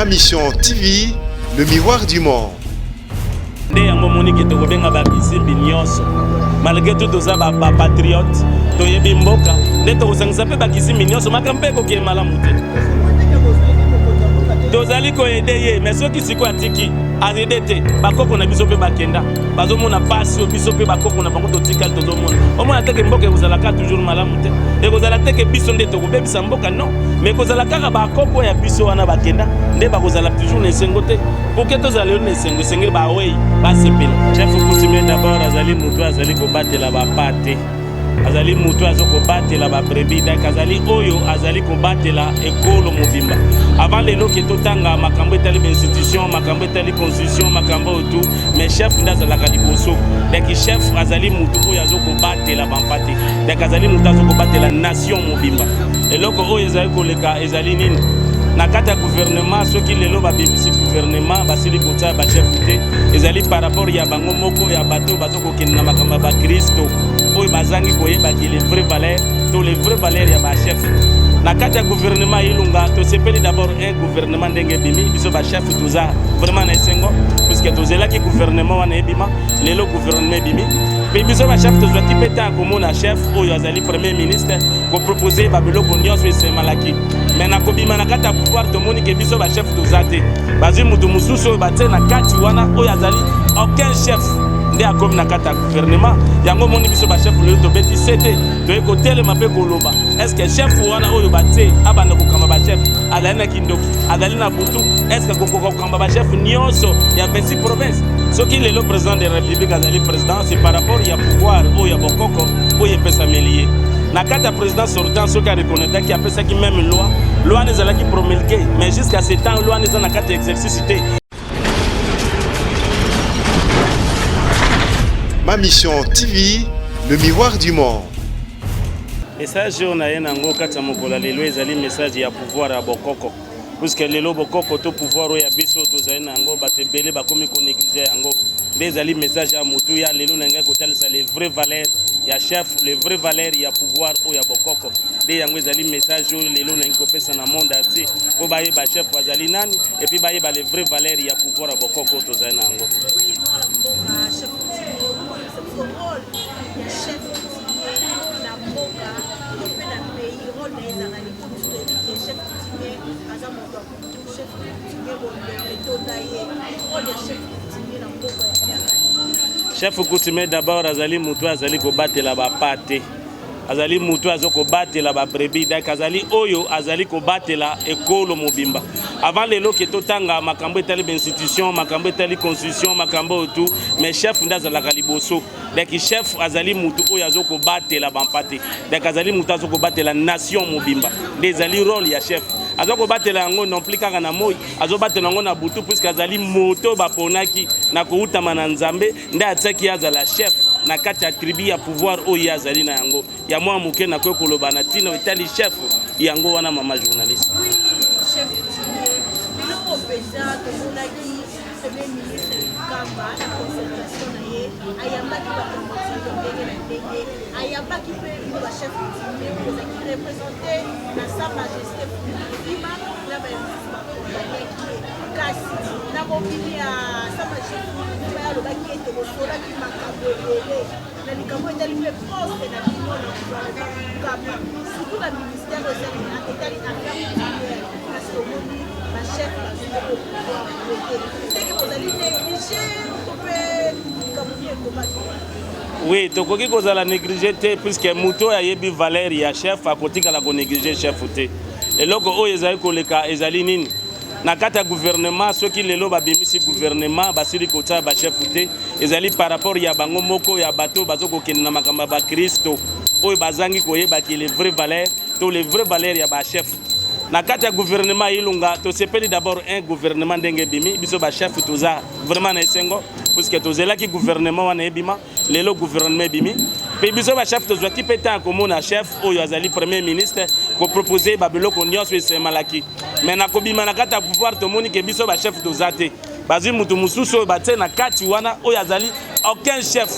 Ma Mission TV, le miroir du monde. Nde yango omoni ke tokobenga bakisimbi nyonso, malgré tout toza bapatriote, toyebi mboka, nde tokosangisa mpe bakisimbi nyonso, makambo mpe ekokee malamu te. Tozali koede ye, me soki sikoyo atiki arede te, bakoko na biso mpe bakenda bazomona pasi oyo biso mpe bakoko na bango totikali tozomona. Omona teke mboka ekozala kaka toujours malamu te, ekozala teke biso nde tokobebisa mboka, non, me ekozala kaka bakoko ya biso wana bakenda nde bakozala toujours na esengo te. Poke tozala lelo na esengo, esengeli bawei basepela. Chef coutumier d'abord azali moto azali kobatela bapate, azali moto aza kobatela babrebis, donc azali oyo azali kobatela ekolo mobimba. Avant lelo ke totanga makambo etali bainstitution, makambo etali constitution, makambo oyo tout, mais chef nde azalaka liboso. Donc chef azali moto oyo aza kobatela bampate, donc azali moto aza kobatela nation mobimba. Eloko oyo ezali koleka ezali nini na kati ya gouvernement? Soki lelo babimisi gouvernement, basili kotia bachef te, ezali par rapport ya bango moko ya bato baza kokende na makambo ya bakristo oyo bazangi koyebaki les vraies valeurs to les vraies valeurs ya bachef na kati ya gouvernement Ilunga. Tosepeli d'abord un gouvernement ndenge ebimi, biso bachef toza vraiment na esengo, puisque tozelaki gouvernement wana ebima. Lelo gouvernement ebimi, mpe biso bachef tozwaki mpe temps ya komona chef oyo azali premier ministre kopropose babiloko nyonso esemalaki. Me na kobima na kati ya pouvoir, tomoni ke biso bachef toza te, bazwi moto mosusu oyo batie na kati wana oyo azali aucun chef nde akomi na kati ya gouvernement. Yango omoni biso bachef lelo tobeti sete, toye kotelema mpe koloba: est-ce chef wana oyo batie abanda kokamba bachef azali na kindoki, azali na butu? Est-ce kokoka kokamba bachef nyonso ya 26 province? Soki lelo président de la République azali président, c'est par rapport ya pouvoir oyo ya bokoko oyo epesameli ye na kati ya président sortant. Soki areconnaîtraki, apesaki même loi, loi wana ezalaki promulgué, mais jusqu'à ce temps loi wana eza na kati ya exercice te. Ma Mission TV, le miroir du monde. Message oyo na ye nango kati ya mokolo ya lelo ezali message ya pouvoir ya bokoko, puisque lelo bokoko to pouvoir oyo ya biso tozali na yango, bato ebele bakomi konéglige yango. Nde ezali message ya motu ya lelo na ngai, kotalisa les vraies valeurs ya chef, les vraies valeurs ya pouvoir oyo ya bokoko. Nde yango ezali message oyo lelo nalingi kopesa na monde entier, mpo bayeba chef azali nani, et puis bayeba les vraies valeurs ya pouvoir ya bokoko oyo tozali na yango. Oui, mwana mboka chef coutumier, okokolisa biso rôle ya chef coutumier na mboka to mpe na pays? Rôle na ye ezalaka nini? Po biso toyebi ke chef coutumier aza moto ya butu, chef coutumier bondeko etonda ye. Rôle ya chef coutumier na mboka ezalaka nini? Chef coutumier d'abord azali moto azali kobatela bapate, azali moto aza kobatela babrebis, donc azali oyo azali kobatela ekolo mobimba. Avant lelo ke totanga makambo etali bainstitution, makambo etali constitution, makambo oyo tout, mais chef nde azalaka liboso. Donc chef azali moto oyo aza kobatela bampate, donc azali moto aza kobatela nation mobimba. Nde ezali rôle ya chef, aza kobatela yango non plus kaka na moi, azobatela yango na butu, puisque azali moto baponaki na koutama na Nzambe, nde atiaki ye azala chef na kati ya tribu ya pouvoir oyo ye azali na yango. Ya mwa moke nakoki koloba na ntina etali chef yango wana, mama journaliste. Oui, chef coutumier, biloko mpenza tomonaki premier ministre Kamba na concertation na ye, ayambaki bato ya motindo ndenge na ndenge, ayambaki mpe bino bachef coutumier oyo ozalaki représente na Sa Majesté Fulima na bamosusu bakompanyaki ye. Kasi na mobimi ya Sa Majesté Fulima, ye alobaki ete bosolaki makambo ebele na likambo etali mpe poste na bino na gouvernement Kamba, surtout na ministère oyo esali etali affaire coutumière. Kasi omoni bachef bazwi pouvoir te, seke bozali négligé to mpe likambo nini ekomaki? Oui, tokoki kozala négligé te, puisque moto oyo ayebi valeur ya chef akotikala konéglige chef te. Eloko oyo ezali koleka ezali nini na kati ya gouvernement? Soki lelo babimisi gouvernement, basili kotia bachef te, ezali par rapport ya bango moko ya bato baza kokende na makambo ya bakristo oyo bazangi koyebaki les vraies valeurs to les vraies valeurs ya bachef na kati ya gouvernement Ilunga. Tosepeli d'abord un gouvernement ndenge ebimi, biso bachef toza vraiment na esengo, puisque tozelaki gouvernement wana ebima. Lelo gouvernement ebimi, mpe biso bachef tozwaki mpe temps ya komona chef oyo azali premier ministre kopropose babiloko nyonso esemalaki. Me na kobima na kati ya pouvoir, tomoni ke biso bachef toza te, bazwi moto mosusu oyo batie na kati wana oyo azali aucun chef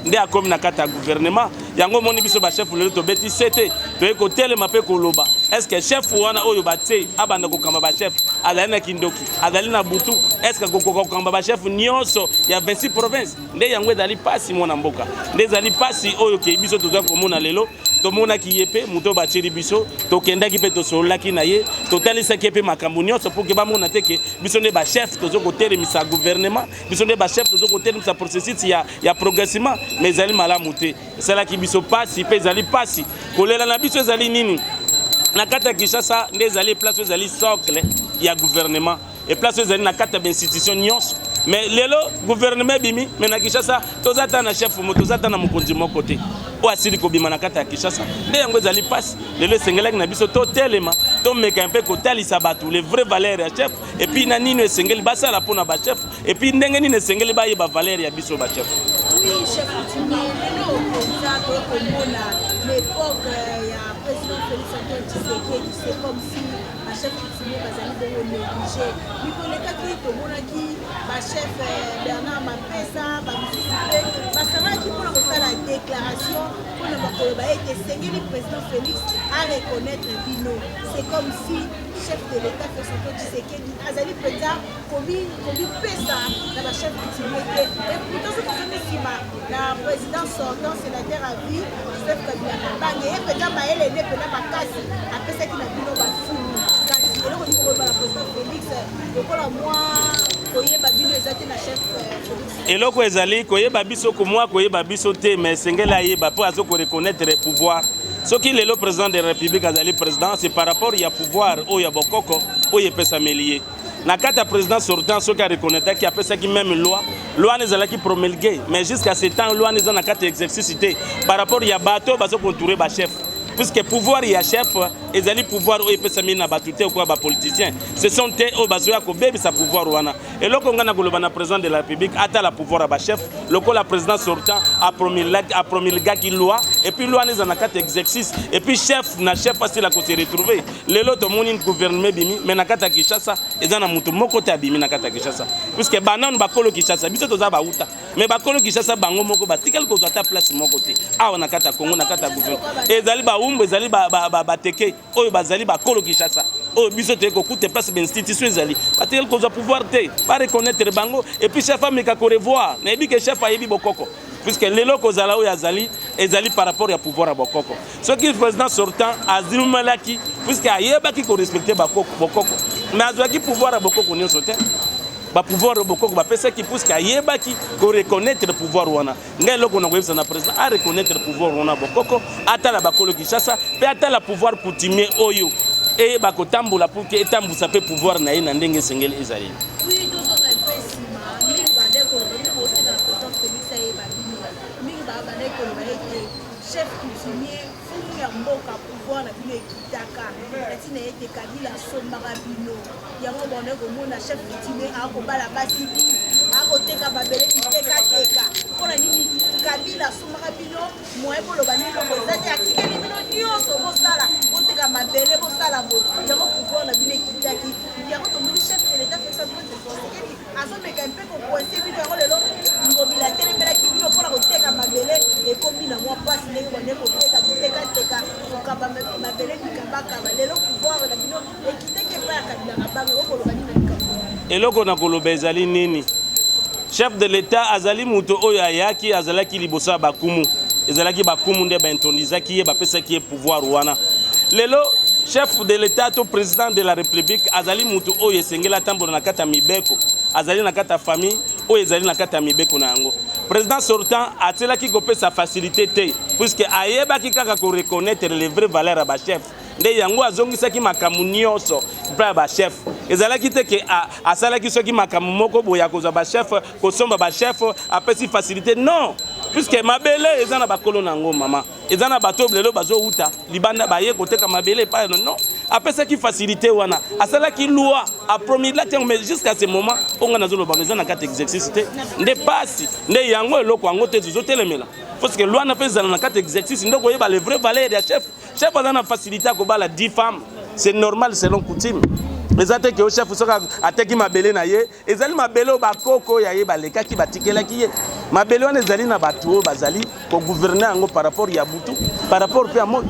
nde akomi na kati ya gouvernement. Yango omoni biso bachef lelo tobeti sete, toye kotelema mpe koloba. Est ce que chef wana oyo batie abanda kokamba bachef azali na kindoki, azali na butu? Est ce que akokoka kokamba bachef nyonso ya 26 province? Nde yango ezali mpasi, mwana mboka, nde ezali mpasi oyo ke biso toza komona lelo. Tomonaki ye mpe moto oyo batieli biso, tokendaki mpe tosololaki na ye, totalisaki ye mpe makambo nyonso mpo ke bamona te ke biso nde bachef tozo kotelemisa gouvernement, biso nde bachef tozo kotelemisa processus ya progressivement. Mais ezali malamu te, esalaki biso mpasi mpe ezali mpasi. Kolela na biso ezali nini? Na kati ya Kinshasa nde ezali place oyo ezali socle ya gouvernement e place oyo ezali na kati ya bainstitution nyonso. Mais lelo gouvernement ebimi, mais na Kinshasa toza ata na chef mo, toza ata na mokonzi moko te oyo asili kobima na kati ya Kinshasa. Nde yango ezali mpasi. Lelo esengelaki na biso totelema, tomeka mpe kotalisa bato le vrai valeur ya chef, et puis na nini esengeli basala mpona bachef, et puis ndenge nini esengeli bayeba valeur ya biso bachef. Oui, chef coutumier, lelo mpenza tokomona l'époque ya président Félix Antoine Tshisekedi, c'est comme si bachef coutumier bazali bongo négligé. Mikolo elekaki tomonaki bachef Bernard Mapesa, bamisusu mpe basanganaki mpona kosala déclaration mpona bakoloba ete esengeli président Félix areconnaître bino. C'est comme si chef de l'État Félix Antoine Tshisekedi azali mpenza komipesa na bachef coutumier te. Et pourtant, soki tozongi nsima na président sortant, sénateur à vie Joseph Kabila Kabange, ye mpenza mayele nde mpenza makasi apesaki na bino bafulu. Kasi eloko nini koyeba na président Félix, lokola mwa koyeba bino eza te na chef Félix? Eloko ezali koyeba biso, komwa koyeba biso te, mais esengeli ayeba mpo aza koreconnaître pouvoir. Soki lelo président de la République azali président, c'est par rapport ya pouvoir oyo ya bokoko oyo epesameli ye. Na kati ya président sortant, soki areconnaîtraki, apesaki même loi, loi wana ezalaki promulgué, mais jusqu'à ce temps loi wana eza na kati ya exercice te par rapport ya bato oyo baza koentourer bachef, puisque pouvoir ya chef ezali pouvoir oyo epesami na bato te okoya bapoliticien. Ce sont te oyo bazoya kobebisa pouvoir wana. Eloko ngai na koloba na président de la République, atala pouvoir ya bachef lokola président sortant apromulgaki loi, et puis loi wana eza na kati ya exercice, et puis chef na chef asila kose retrouver. Lelo tomoni gouvernement ebimi, mais na kati ya Kinshasa eza na moto moko te abimi na kati ya Kinshasa, puisque bananu bakolo Kinshasa, biso toza bauta, mais bakolo Kinshasa bango moko batikali kozwa ata place moko te awa na kati ya Congo. Na kati ya gouvernement ezali baumbu, ezali bateke oyo bazali bakolo Kinshasa oyo biso toye kokuta place bainstitution ezali, batikali kozwa pouvoir te. Bareconnaître bango et puis chef ameka korevoir. Nayebi ke chef ayebi bokoko, puisque lelo kozala oyo azali ezali par rapport ya pouvoir ya bokoko. Soki président sortant azimelaki, puisque ayebaki korespecter bokoko, mais azwaki pouvoir ya bokoko nyonso te, bapouvoir oyo bokoko bapesaki, puisque ayebaki koreconnaître pouvoir wana. Ngai eloko na koyebisa na président, areconnaître pouvoir wana bokoko, atala bakolo Kinshasa mpe atala pouvoir coutumier oyo eyeba kotambola pour ke etambusa mpe pouvoir na ye na ndenge esengeli ezali. Oui, tozonga mpe nsima. Mingi bandeki koloba, bino bosenga na président Félix ayeba bino. Mingi bandeki koloba ete chef coutumier, fumu ya mboka, pouvoir na bino ekitaka na ntina ete Kabila asombaka bino. Yango bandeki komona chef coutumier akobala basi 10, akoteka mabele bitekateka. Mpona nini Kabila asombaka bino? Moye boloba nini? Eloko eza te, atikeli bino nyonso, bosala, boteka mabele, bosala boye. Yango pouvoir na bino ekitaki. Yango tomoni chef de l'État Félix Antoine Tshisekedi azomeka mpe kocoincer bino. Yango lelo Ngobila atelemelaki bino mpona koteka mabele. Ekomi na mwa mpasi ndenge bande koteka bitekateka, kokaba mabele bikabakaba. Lelo pouvoir na bino ekitaki epai ya Kabila Kabange. Okoloba nini na likambo? Eloko na koloba ezali nini? Chef de l'État azali moto oyo ayaki, azalaki liboso ya bakumu. Ezalaki bakumu nde baintronisaki ye, bapesaki ye pouvoir wana. Lelo chef de l'État to président de la République azali moto oyo esengeli atambola na kati ya mibeko. Azali na kati ya famille oyo ezali na kati ya mibeko na yango. Président sortant atielaki kopesa facilité te, puisque ayebaki kaka koreconnaître les vraies valeurs ya bachef. Nde yango azongisaki makambo nyonso mpe ya bachef. Ezalaki te ke asalaki soki makambo moko boye ya kozwa bachef, kosomba bachef, apesi facilité, non, puisque mabele eza na bakolo na yango. Mama, eza na bato oyo lelo bazowuta libanda, baye koteka mabele epai. Non, apesaki facilité wana, asalaki loi, apromulgaki yango, mais jusqu'à ce moment oyo ngai nazoloba, eza na kati exercice te. Nde pasi, nde yango eloko yango te tozotelemela, parce que loi wana mpe ezala na kati exercice, nde koyeba le vrai valeur ya chef. Chef aza na facilité ya kobala 10 femmes, c'est normal selon coutume. Eza te ke o chef soki ateki mabele na ye, ezali mabele oyo bakoko ya ye balekaki batikelaki ye. Mabele wana ezali na bato oyo bazali kogouverne yango par rapport ya butu, par rapport mpe ya moi.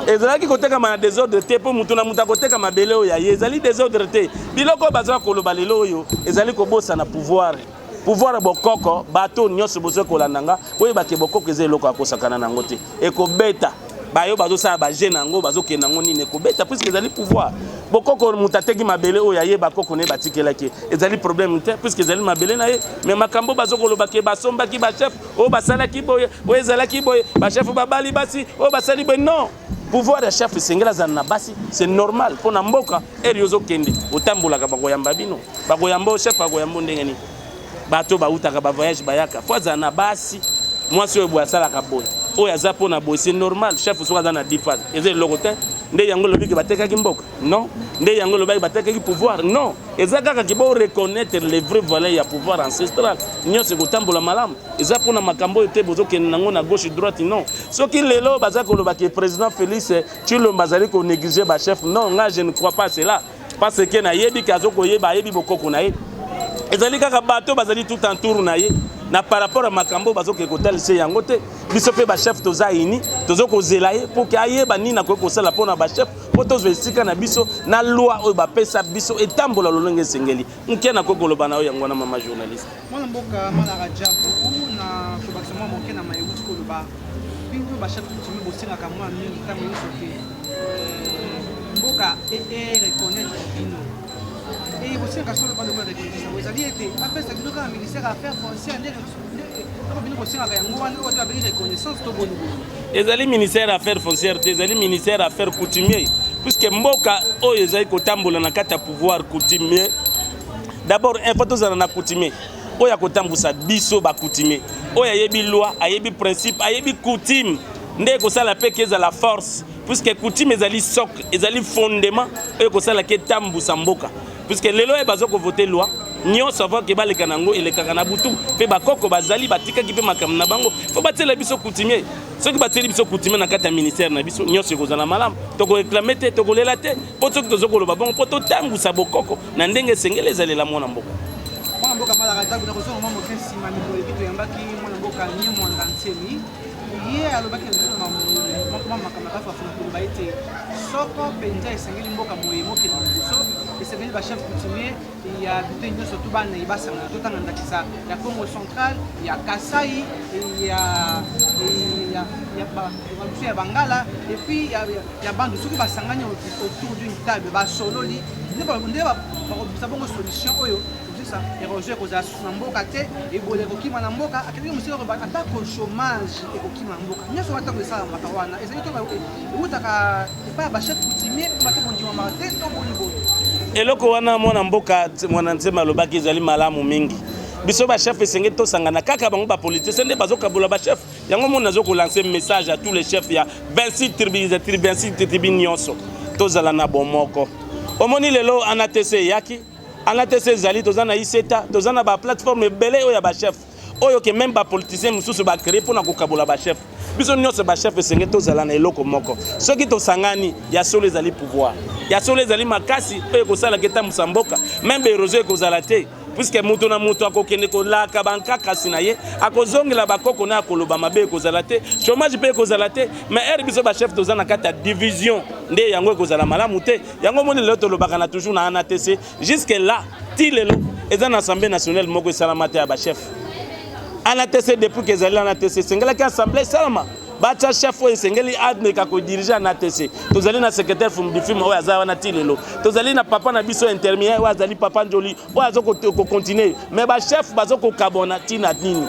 Ezalaki kotekama na desordre te, mpo moto na moto akoteka mabele oyo ya ye, ezali desordre te. Biloko oyo bazwa koloba lelo oyo ezali kobosana pouvoir. Pouvoir ya bokoko, bato nyonso bozali kolanda nga, boyeba ke bokoko eza eloko ya kosakana na yango te. Ekobeta bayo bazosala ba jeu na yango, bazokende yango nini, ekobeta puisque ezali pouvoir. Bokoko, moto ateki mabele oyo aye bakoko na ye batikelaki ye, ezali problème te puisque ezali mabele na ye. Mais makambo bazokoloba ke basombaki ba chef oyo basalaki boye, oyo ezalaki boye, ba chef babali basi oyo basali boye, non. Pouvoir ya chef esengeli azala na basi, c'est normal mpo na mboka. Eri ozokende otambolaka, bakoyamba bino, bakoyamba chef, akoyamba ndenge nini? Bato bautaka ba voyage bayaka, fo azala na basi. Mwasi oyo boye asalaka boye, oyo aza mpo na boye, c'est normal. Chef soki aza na difase, eza eloko te. Nde yango elobiki batekaki mboka? Non. Nde yango elobaki batekaki pouvoir? Non. Eza kaka ke bo reconnaître les vrais valeurs ya pouvoir ancestral, nyonso ekotambola malamu. Eza mpona makambo oyo te bozokende nango na gauche droite, non. Soki lelo baza koloba ke président Félix Tshilombo azali konégliger bachef, non, nga je ne crois pas cela, parce que nayebi ke azokoyeba, ayebi bokoko na ye. Ezali kaka bato bazali tout entour na ye na par rapport ya makambo bazokende kotalisa yango te. Biso mpe bachef toza ini, tozokozela ye mpo ke ayeba nini akoki kosala mpona bachef, mpo tozwa esika na biso na loi oyo bapesa biso etambola lolenge esengeli. Moke nakoki koloba na yo yango wana, mama journaliste. Mwana mboka Mala Rajabu, na kobakisa mwa moke na maye euti koloba, bino bachef coutumier bosengaka mwa mingi ntango nyonso ke mboka e reconnaître bino. E bosengaka solo balokola reconnaissance yango ezali ete bapesa bino kaka ministère ya affaires foncière, nde bino bosengaka yango wana oyo te babengi reconnaissance to boni boni? Ezali ministère ya affaires foncière te, ezali ministère ya affaires coutumier, puisque mboka oyo ezali kotambola na kati ya pouvoir coutumier. D'abord un faut tozala na coutumier oyo akotambusa biso. Bacoutumier oyo ayebi loi, ayebi principe, ayebi coutume, nde ekosala mpe ke ezala force, puisque coutume ezali socle, ezali fondement oyo ekosalaka etambusa mboka. Puisque lelo oyo baza kovote loi nyonso, avant ke baleka na yango, elekaka na butu, mpe bakoko bazali batikaki mpe makambo na bango. Fo batiela biso coutumier. Soki batieli biso coutumier na kati ya ministère na biso, nyonso ekozala malamu. Tokoréclamer te, tokolela te, mpo soki toza koloba bongo mpo totambusa bokoko na ndenge esengeli ezalela, mwana mboka. Mwana mboka Malaka Ntango, na kozonga mwa moke nsima, mikolo eleki toyambaki mwana mboka Ne Mwanda Nsemi. Ye alobaki na biso na mwa makambo akafafuna koloba ete soko mpenza esengeli mboka moye mokende liboso, esengeli bachef coutumier ya bite nyonso tu bana basangana. Totanga ndakisa ya Congo Central, ya Kasai, ya biso ya Bangala et puis ya Bandu. Soki basangani autour d'une table, basololi, nde bakobimisa bongo solution oyo kosisa érosion ekozala susu na mboka te, ebola ekokima na mboka. Akendeki mosika koloba atako chômage ekokima na mboka. Nyonso wana ntango esalamaka wana, ezali to eutaka epai ya bachef coutumier to bato bondimamaka te to boni boye? Eloko wana mwana mboka Mwana Nzembe alobaki ezali malamu mingi. Biso bachef esengeli tosangana. Kaka bango bapoliticien nde bazokabola bachef. Yango moni nazo kolancer message à tous les chefs ya 26 tribus, 26 tribus nyonso, tozala na bomoko. Omoni lelo ANATC eyaki, ANATC ezali, toza na ICTA, toza na baplateforme ebele oyo ya bachef, oyo ke même bapoliticien mosusu bacréer mpona kokabola bachef. Biso nyonso bachef esengeli tozala na eloko moko. Soki tosangani, ya solo ezali pouvoir, ya solo ezali makasi oyo ekosalaka etambusa mboka. Même baérosion ekozala te, puisque moto na moto akokende kolaka bankakasi na ye, akozongela bakoko na akoloba mabe ekozala te, chômage mpe ekozala te. Mais ere biso bachef toza na kati ya division, nde yango ekozala malamu te. Yango moni lelo tolobaka na toujours na ANATC. Jusque là, ti lelo eza na assemblée nationale moko esalama te ya bachef ANATC. Depuis ke ezali ANATC, esengelaki assemblée esalama, batia chef oyo esengeli ameka kodiriger ANATC. Tozali na secrétaire Fumdifim oyo aza wana ti lelo, tozali na papa na biso intermédiaire oyo azali papa Njoli oyo aza kocontinuer. Mais bachef baza kokabona ntina nini?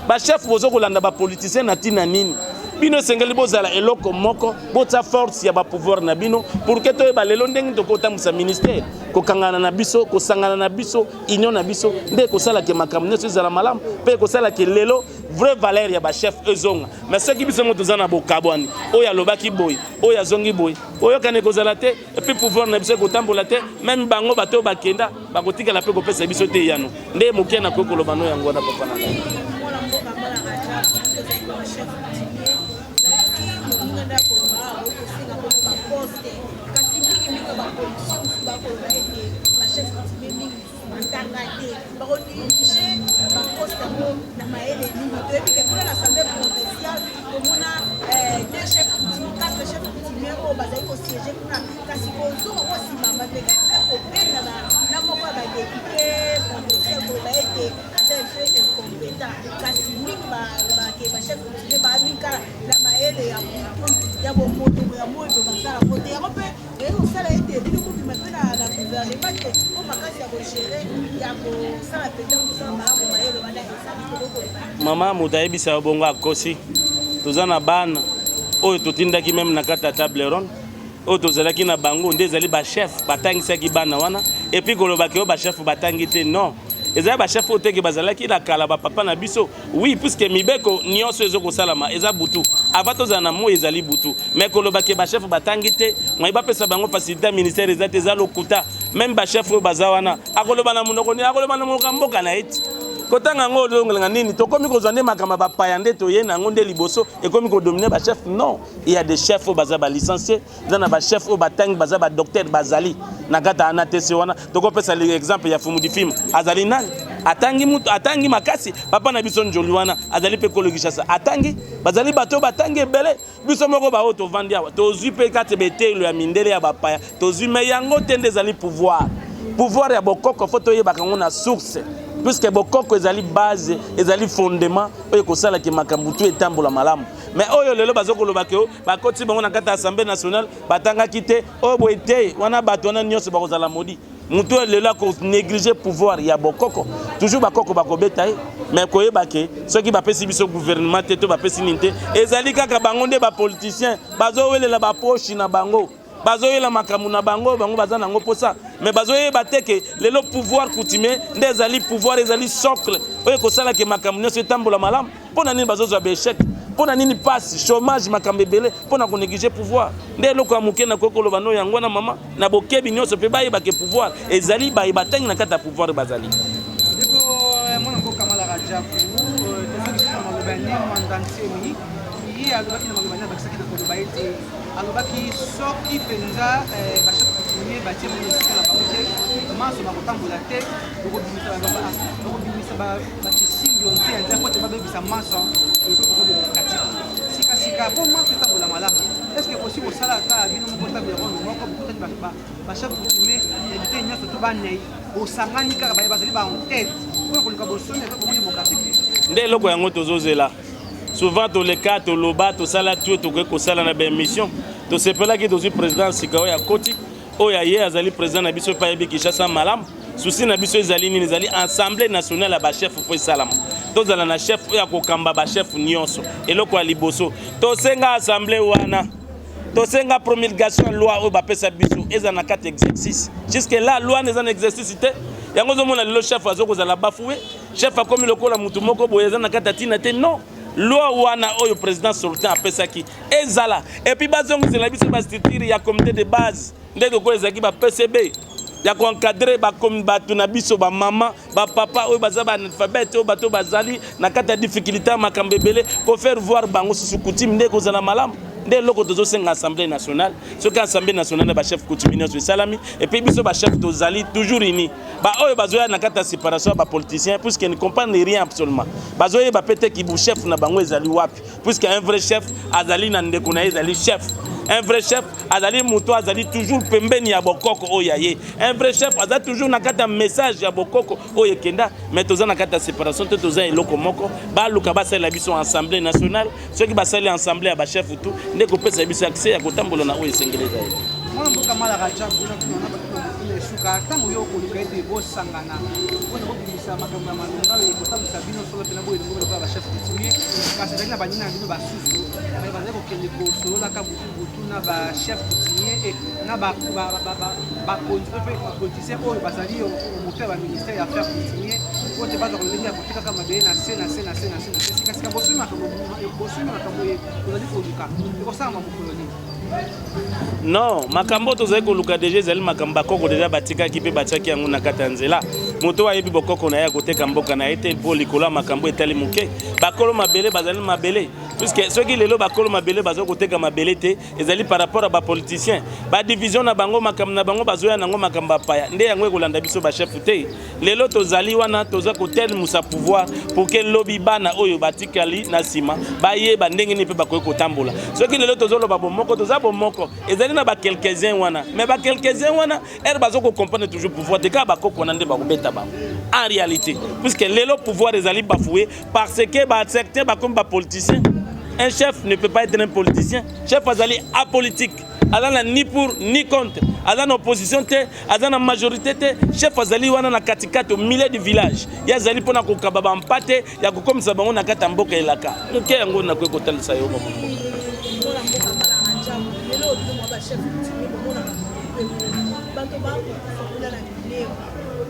Bachef boza kolanda bapoliticien na ntina nini? Bino esengeli bozala eloko moko, botia force ya bapouvoir na bino pour ke toyeba lelo ndenge tokotambwisa ministère. Kokangana na biso, kosangana na biso, union na biso nde ekosalaka makambo nyonso ezala malamu, mpe ekosalaka lelo vraie valeur ya bachef ezonga. Mais soki biso ngo toza na bokabwani, oyo alobaki boye, oyo azongi boye, oyokana ekozala te, et puis pouvoir na biso ekotambola te. Même bango bato oyo bakenda bakotikala mpe kopesa biso te yano. Nde moke nakoki koloba no yango wana, papa na ngai. Mwana mboka Mala Rajab, ozali kaka chef coutumier, moninga nde akoloba, okosenga bongo baposte, kasi mingimingi bapoliticien mosusu bakoloba ete te, bakodirige baposte yango na mayele nini? Toyebi ke kuna na Assemblée provinciale tomona deux chefs coutumiers, quatre chefs coutumiers oyo bazali kosiéger kuna, kasi kozonga ngo nsima bamekaki mpe kobengana na moko ya badéputé provincial, koloba ete aza un peu incompétent. Kasi mingi balobaka bachef coutumier baa mingi kaka na mayele ya butu ya bomoto ya moi basalako te. Yango mpe eyei kosala ete bino bobima mpe na gouvernement te, mpo makasi ya kogérer, ya kosala mpenza mosala malamu, mayele wana ezali tokokoloba. Mama, moto ayebisa yo bongo akosi. Toza na bana oyo totindaki même na kati ya table ronde oyo tozalaki na bango, nde ezali bachef batangisaki bana wana. Et puis kolobaki oyo bachef batangi te, non, ezali bachef oyo teke bazalaki na kala, bapapa na biso. Oui, puisque mibeko nyonso ezokosalama eza butu, avant tozala na moi ezali butu. Mais kolobaki bachef batangi te, moi bapesa bango facilité ya ministère eza te, eza lokuta. Même bachef oyo baza wana, akoloba na monoko nini? Akoloba na monoko ya mboka na ye ti kotanga yango olongelenga nini? Tokomi kozwa nde makambo ya bapaya nde toye na yango nde liboso ekomi kodominer bachef. Non, il y a des chefs oyo baza balicencié, eza na bachef oyo batangi, baza badocteur, bazali na kati ya ANATC wana. Tokopesa exemple ya Fumu Difima, azali nani? Atangi, mutu atangi makasi. Papa na biso Njoli wana azali mpe kolo Kinshasa, atangi. Bazali bato oyo batangi ebele. Biso moko baoyo tovandi awa, tozwi mpe kati betelo ya mindele ya bapaya tozwi, mais yango te nde ezali pouvoir. Pouvoir ya bokoko, faut toyebaka yango na source, puisque bokoko ezali base, ezali fondement oyo ekosalaki makambo tu etambola malamu. Mais oyo lelo baza koloba ke bakoti bango na kati ya Assemblée nationale, batangaki te, oyo boye te, wana bato wana nyonso bakozala modi. Motu oyo lelo akonégliger pouvoir ya bokoko, toujours bakoko bakobeta ye. Mais koyeba ke soki bapesi biso gouvernement te to bapesi nini te, ezali kaka bango nde bapoliticien bazowelela bapoche na bango, bazoyela makambo na bango, bango baza nango mposa. Mais bazoyeba te ke lelo pouvoir coutumier nde ezali pouvoir, ezali socle oyo ekosalaka makambo nyonso etambola malamu. Mpo na nini bazozwa baéchec? Mpo na nini pasi, chômage, makambo ebele? Mpo na konégliger pouvoir. Nde eloko ya moke nakoki koloba no yango wana, mama, na bokebi nyonso mpe bayeba ke pouvoir ezali baye batangi na kati ya pouvoir bazali. Ndeko mwana mboka Malaka Jabu, tozongi na maloba ya Ne Mwanda Nsemi. Ye alobaki na maloba nde abakisaki na koloba ete alobaki soki mpenza bachef coutumier batie bango esika na bango te, manso bakotambola te, bakobimisa bakisimbi te ya nzela po te babebisa manso République démocratique. Sikasika, mpo manso etambola malamu, est ce que osi kosala ata bino moko table ronde moko, bokutani bachef coutumier ya bitei nyonso to banei, bosangani kaka baye bazali ba en tête mpona koluka bonsomi ya Congo démocratique? Nde eloko yango tozozela. Souvent toleka, toloba, tosala tu tokoki kosala na baémission. Tosepelaki tozwi président sika oyo akoti, oyo aye azali président na biso mpe ayebi Kinshasa malamu. Souci na biso ezali nini? Ezali Assemblée nationale ya bachef, faut esalama, tozala na chef oyo akokamba bachef nyonso. Eloko ya liboso tosenga assemblée wana, tosenga promulgation ya loi oyo bapesa biso eza na kati exercice. Jusque là loi wana eza na exercice te. Yango ozomona lelo chef azokozala bafoué, chef akomi lokola mutu moko boye eza na kati ya ntina te. Non, loi wana oyo président sortant apesaki ezala, et puis bazongisela biso bastructure ya comité de base nde lokola ezalaki ba PCB ya koencadrer bato na biso, bamama, bapapa oyo baza baanalphabète, oyo bato bazali na kati ya difficulté ya makambo ebele, kofaire voir bango susu coutume nde ekozala malamu. Nde eloko tozosenga Assemblée nationale. Soki Assemblée nationale na bachef coutumier nyonso esalami, et puis biso bachef tozali toujours unis. Baoyo bazoya na kati ya séparation ya bapoliticien, puisque ne comprennent rien absolument, bazoyeba pe te kibu chef na bango ezali wapi, puisque un vrai chef azali na ndeko na ye ezali chef. Un vrai chef azali moto azali toujours pembeni ya bokoko oyo ya ye. Un vrai chef aza toujours na kati ya message ya bokoko oyo ekenda. Mais toza na kati ya séparation te, toza eloko moko. Baluka basalela biso Assemblée nationale. Soki basali assemblée ya bachef tu, nde kopesa biso accès ya kotambola na oyo esengeli ezali. Mwana mboka Malaka Jabu, na tuna na bato na esuka, ntango yo koluka ete bosangana mpona kobimisa makambo ya malonga oyo ekotambwisa bino solo mpena boye elongo lokola bachef coutumier, kasi ezali na banina na bino basusu bazali kokende kosololaka butu butu na bachef coutumier na bakonzi mpe bapoliticien oyo bazali moto ya baministère ya affaire coutumier, po te bazwa lolenge ya kotekaka mabele na se na se na se na se na se. Sikasika, bosomi makambo ozali koluka ekosalama mokolo nini? Non, makambo tozali koluka déjà ezali makambo bakoko déjà batikaki mpe batiaki yango na kati ya nzela. Moto oyo ayebi bokoko na ye akoteka mboka na ye te mpo likolo ya makambo etali moke. Bakolo mabele bazali mabele. Puisque soki lelo bakolo mabele baza koteka mabele te, ezali par rapport à ba politiciens, ba division na bango, makambo na bango bazoya nango makambo ya paya, nde yango ekolanda biso ba chef te. Lelo tozali wana, toza kotelmusa pouvoir pour que lobi bana oyo batikali na nsima bayeba ndenge nini mpe bakoki kotambola. Soki lelo tozoloba bomoko, toza bomoko, ezali na ba quelques-uns wana, mais ba quelques-uns wana ere bazo kocomprendre toujours pouvoir te, kaka bakoko wana nde bakobeta bango en réalité, puisque lelo pouvoir ezali bafoué parce que ba certains bakomi ba politiciens. Un chef ne peut pas être un politicien. Chef azali apolitique, aza na ni pour ni contre, aza na opposition te, aza na majorité te. Chef azali wana na katikati, au milieu du village. Ye azali mpona kokaba bampate ya kokomisa bango na kati ya mboka elaka moke. Yango nakoki kotalisa yo mama. Mwana mboka Malanga Njango, lelo bino mwa bachef coutumier bomonaka bato bakokufa kuna na Minembwe,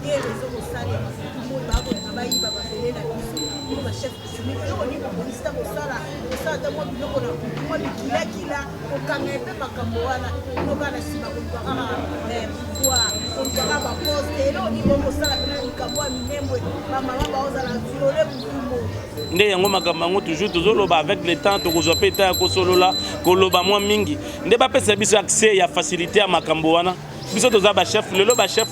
guerre ezokosalema, moi bakolinga bayiba mabele na biso. Bino bachef coutumier, eloko nini bokolisi ta kosala, kosala ta mwa biloko na butu, mwa bikilakila, kokanga mpe makambo wana? Bino kaka na nsima koluka kaka pouvoir, koluka kaka baposte. Eloko nini bokosala mpena likambo ya Minembwe, bamama baozala violé butumbo? Nde yango makambo yango toujours tozoloba. Avec le temps tokozwa mpe temps ya kosolola, koloba mwa mingi, nde bapesa biso accès ya facilité ya makambo wana. Biso toza bachef, lelo bachef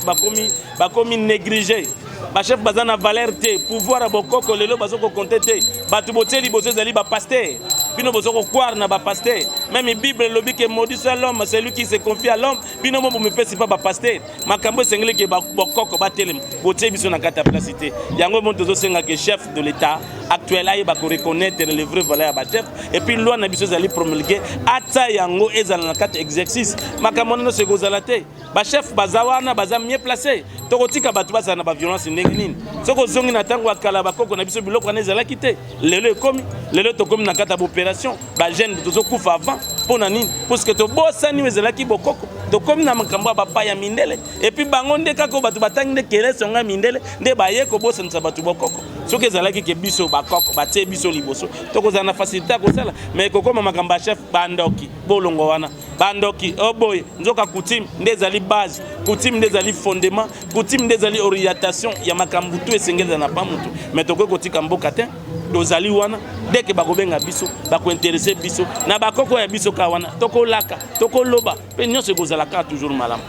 bakomi négligé, bachef baza na valeur te. Pouvoir ya bokoko lelo baza kocompter te. Bato botie liboso ezali bapaster. Bino boza kocroire na bapaster. Même Bible elobi ke maudit soit l'homme celui qui se confie à l'homme. Bino mo bomipesi mpa bapaster. Makambo esengeli ke bokoko batelema, botie biso na kati ya place te. Yango mo tozosenga ke chef de l'État actuel ayeba koreconnaître le vrai valeur ya bachef, et puis loi na biso ezali promulgué, ata yango ezala na kati exercice. Makambo wana nyonso ekozala te. Bachef baza wana, baza mieux placé. Tokotika bato bazala na baviolence ndenge nini? Soki ozongi na ntango ya kala, bakoko na biso, biloko wana ezalaki te. Lelo ekomi, lelo tokomi na kati ya baopération, bajeune tozokufa avant. Mpo na nini? Puisque tobosani oyo ezalaki bokoko, tokomi na makambo ya bapaya, mindele. Et puis bango nde kaka oyo bato batangi nde kelesi yango ya mindele, nde baye kobosanisa bato bokoko. Soki ezalaki ke biso bakoko batie biso liboso, tokozala na facilité ya kosala. Mais kokoma makambo ya chef, bandoki, bolongo wana, bandoki oyo boye, nzoka coutume nde ezali base, coutume nde ezali fondement, coutume nde ezali orientation ya makambo tu esengeli na pa mutu. Mais tokoki kotika mboka te. Tozali wana deke bakobenga biso, bakointéresser biso na bakoko ya biso kaka wana, tokolaka, tokoloba mpe nyonso ekozala kaka toujours malamu.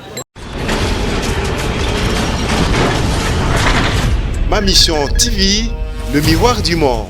Ma Mission TV, le miroir du monde.